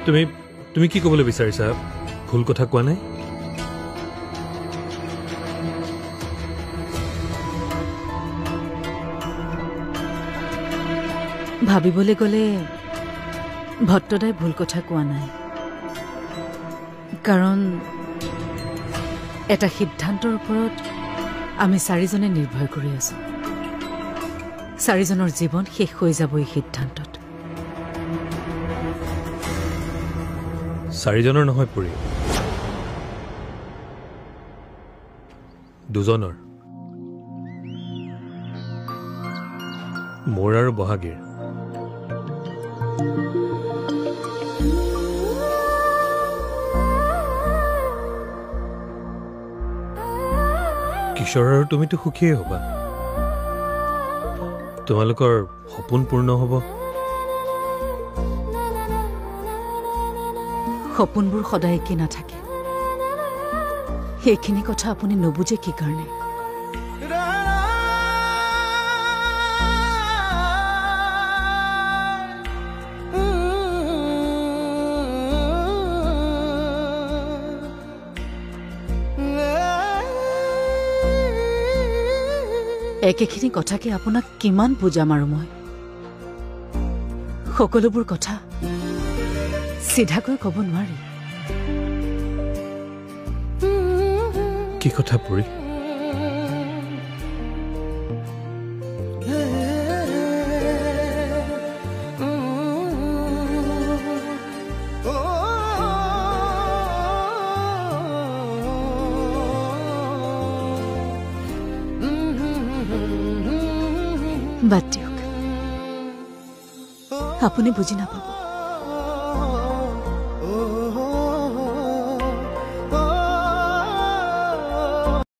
তুমি তুমি কি ক'বলৈ বিচাৰিছা? ভুল কথা কোৱা নাই? ভাবিবলৈ গ'লে ভট্টদাই ভুল কথা কোৱা নাই, কাৰণ এটা সিদ্ধান্তৰ ওপৰত আমি চাৰিজনে নিৰ্ভৰ কৰি আছো। চাৰিজনৰ জীৱন শেষ হৈ যাব এই সিদ্ধান্তত। চাৰিজনৰ নহয় পুৰী, দুজনৰ, মোৰ আৰু বহাগীৰ। কিশোৰ আৰু তুমিতো সুখীয়ে হ'বা, তোমালোকৰ সপোন পূৰ্ণ হ'ব। সপোনবোৰ সদায় একে নাথাকে, সেইখিনি কথা আপুনি নুবুজে কি কাৰণে? একেখিনি কথাকে আপোনাক কিমান বুজাম আৰু মই? সকলোবোৰ কথা চিধাকৈ ক'ব নোৱাৰি। কি কথা পুৰী? বাদ দিয়ক, আপুনি বুজি নাপাব।